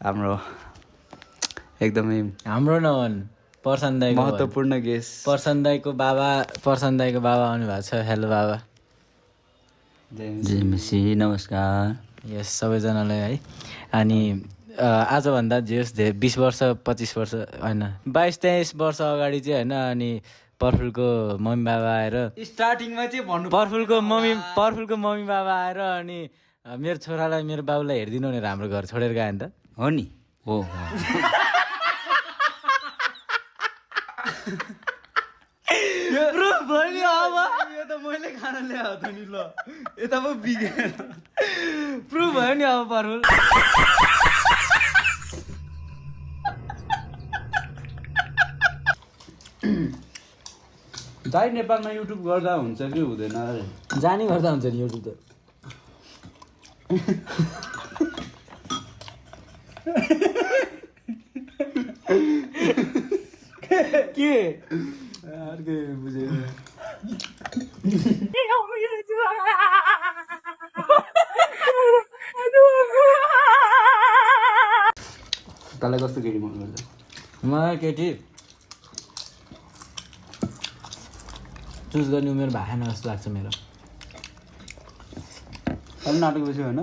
हाम्रो एकदमै हाम्रो नभन् पर्सन दाइको महत्त्वपूर्ण गेस्ट पर्सन दाइको बाबा आउनु भएको छ। हेलो बाबा। जेएमसी नमस्कार। यस सबैजनालाई है। अनि आजभन्दा जे होस् 20 वर्ष 25 वर्ष होइन 22-23 वर्ष अगाडि चाहिँ होइन अनि पर्फुलको मम्मी बाबा आएर स्टार्टिङमा चाहिँ भन्नु पर्फुलको मम्मी बाबा आएर अनि मेरो छोरालाई मेरो बाबुलाई हेरिदिनु भनेर हाम्रो घर छोडेर गयो नि त हो नि हो यो त मैले खाना ल्याएको त नि ल यता पो बिगेर प्रुभ भयो नि अब पर्फुल दाइ नेपालमा युट्युब गर्दा हुन्छ कि हुँदैन अरे जानी गर्दा हुन्छ नि युट्युब त के अर्कै बुझेँ तँलाई कस्तो केटी मन गर्छ? मलाई केटी चुज गर्ने उमेर भएन जस्तो लाग्छ मेरो। नाटक बस्यो होइन